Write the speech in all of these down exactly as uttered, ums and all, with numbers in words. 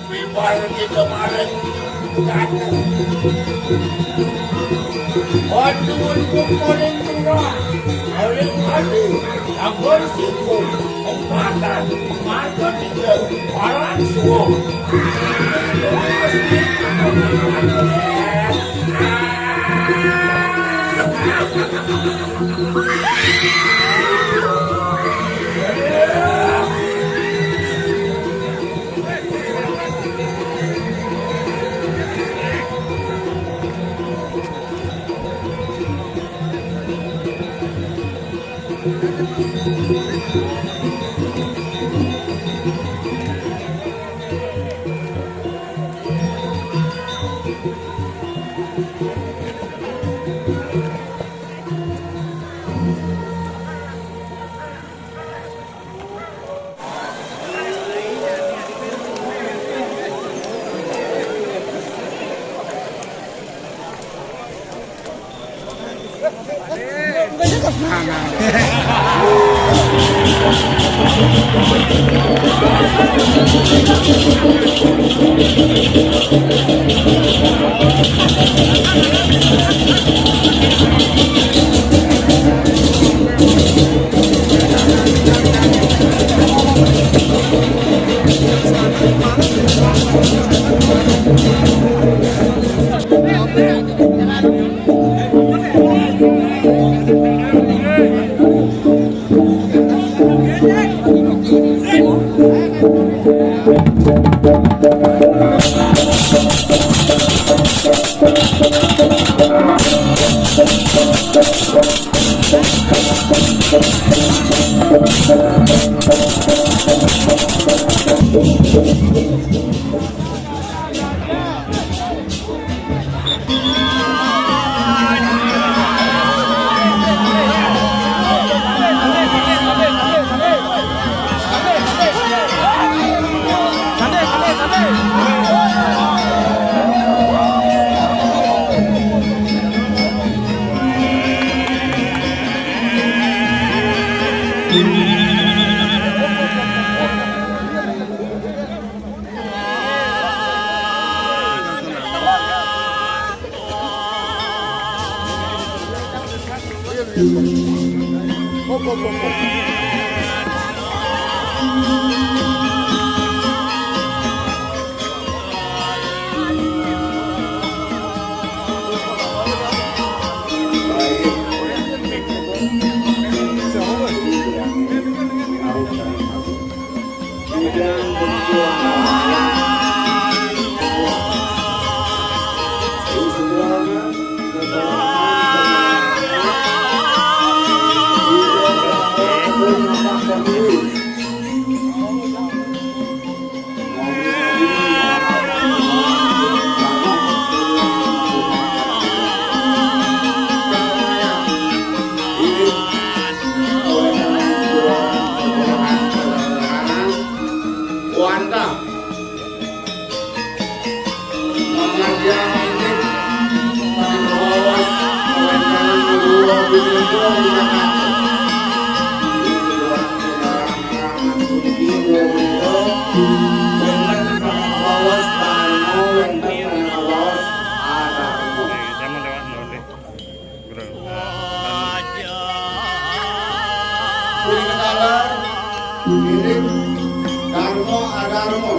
Bibar kita maring kata. Aduh, untuk paling murah, paling mati, agar siku, empatan, mata tiga, orang suwung. Wantah. Pengajian ini, pengajian, pengajian, Punika taler, inggih Darma Adarma,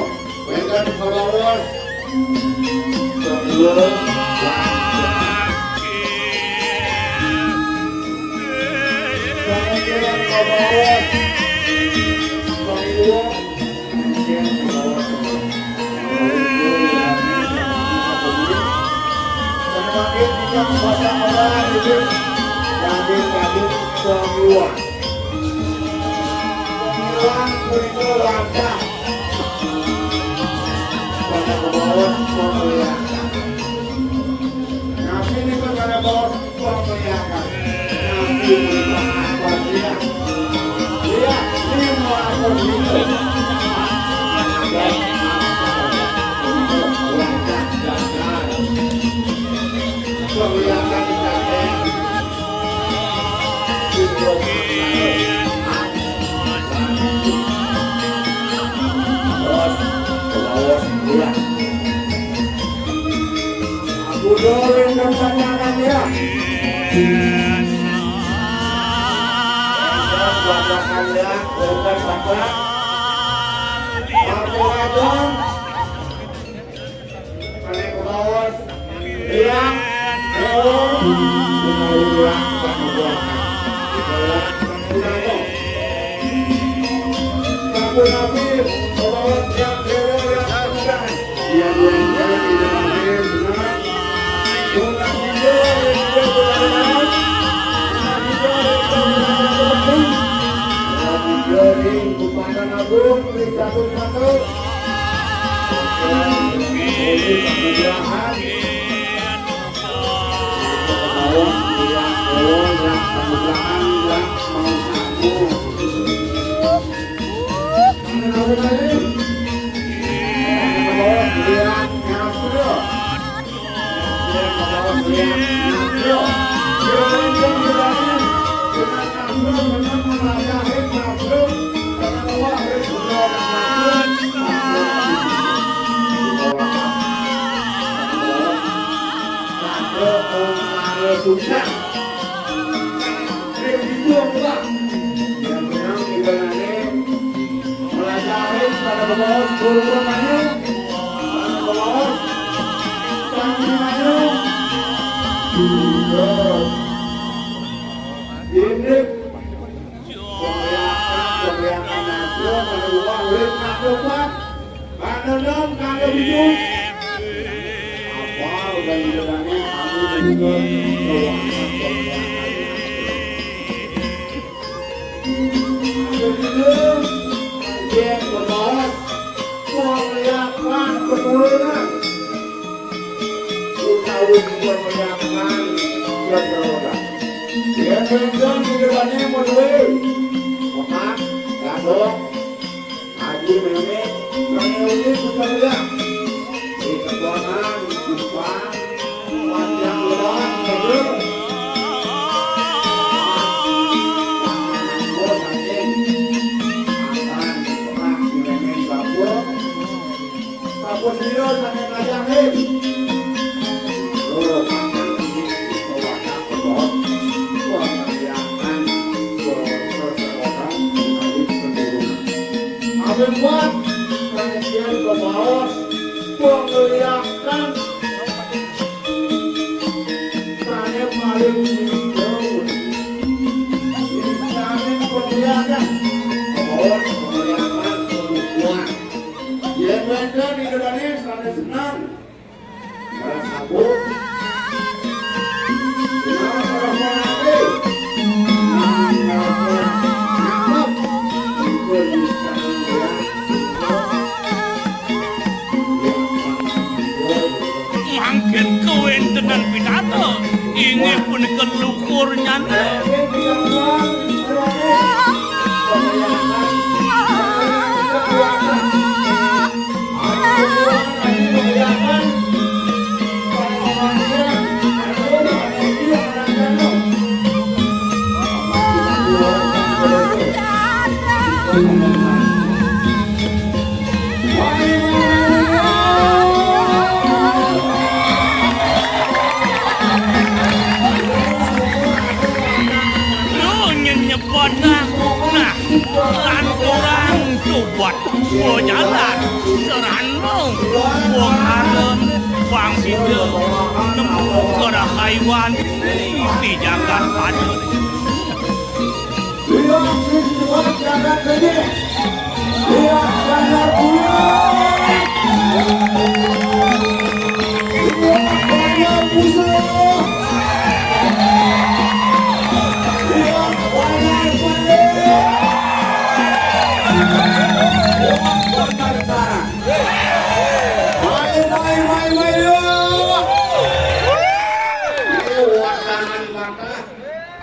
wénten kabaos. Kemudian kabaos. Kemudian kabaos. Semakin kita baca orang itu, jadi tadi semua. Semua punika wantah. Pada bawa pemulihan. Nabi niku pada bawa pemulihan. Nabi niku apa dia? Dia ini mau apa dia? Aku doain dan tanyakan ya. Bapak ya, bapak, bapak. Bapak Raja. Pané ke bawah. Iya. Oh. Udah, udah, udah, udah. Udah, udah. Susah. Yang menang ibaratnya melajarin pada bos, turun maju, pada bos, sambil maju. Terus. Ini kebanyakan, kebanyakan nasib, pada bos, udah ngaku, Pak. Pada dong, kagak hidup. Apa udah hidup, kamu juga kebanyakan, kebanyakan. Di kekuatan, di depan, panjang lebar, mundur. Akan pernah diremen dapur. Dapur sendiri sampai tajam, hei. Tuh, makan ini, bawa dapur, bawa. Wah, kelihatan, bawa seseorang, habis penurunan. Apa yang buat? Pengajian ke bawah. Pengliakan. Sané paling jauh. Sané pengliakan. Pohon pengliakan pembukuan. Yén wénten di Indonesia sané senang. Salah satu. Senang, salah satu. Mangkin kawéntenan pinata inggih punika luhurnyane. Lu nyenyebut aku, nah, lanturang tubat bojalan serano wong aren bang sida nemu kerahayuan di jagat pada.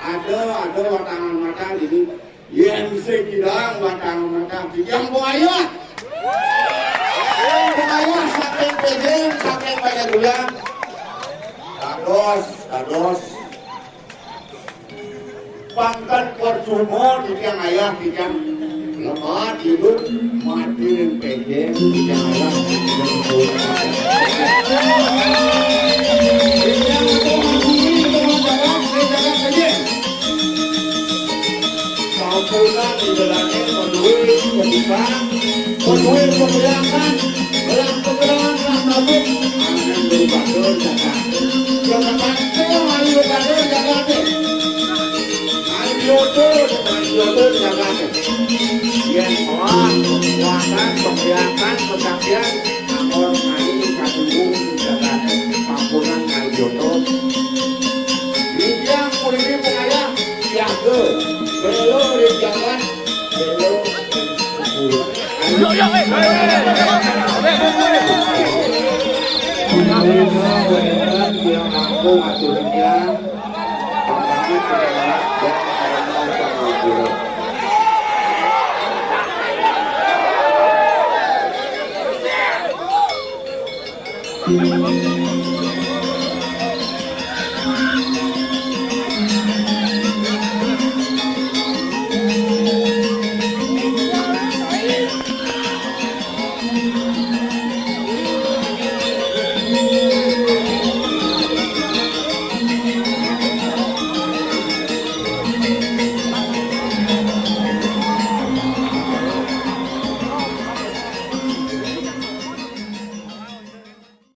Ada, ada watangan mata ini. Yén sing kidang watangan mata, kidang buaya. Yén buaya saking Piding, saking Padagula. Dados, dados. Pangkat percuma titiang ayah titiang. Lepas hidup mati yang pendek, jalan yang Sampunan di belakang pendue kebuka, pendue pemeriakan, belang pegerang, belang tabuk, akan berubah ke jaga. Jaga, ayo berubah ke jaga. Ayo tuh, ayo tuh jaga. Yang telah kekuatan, pemeriakan, kebaktian, Angor main kadunung jagat Pamulang Kalijoto. Rijang kulini pengayah siaga. Belo ring jagat, belo ring kubur. Yo, yo, eh, eh, eh, eh, eh, eh, eh, eh. Yang aku aturnya,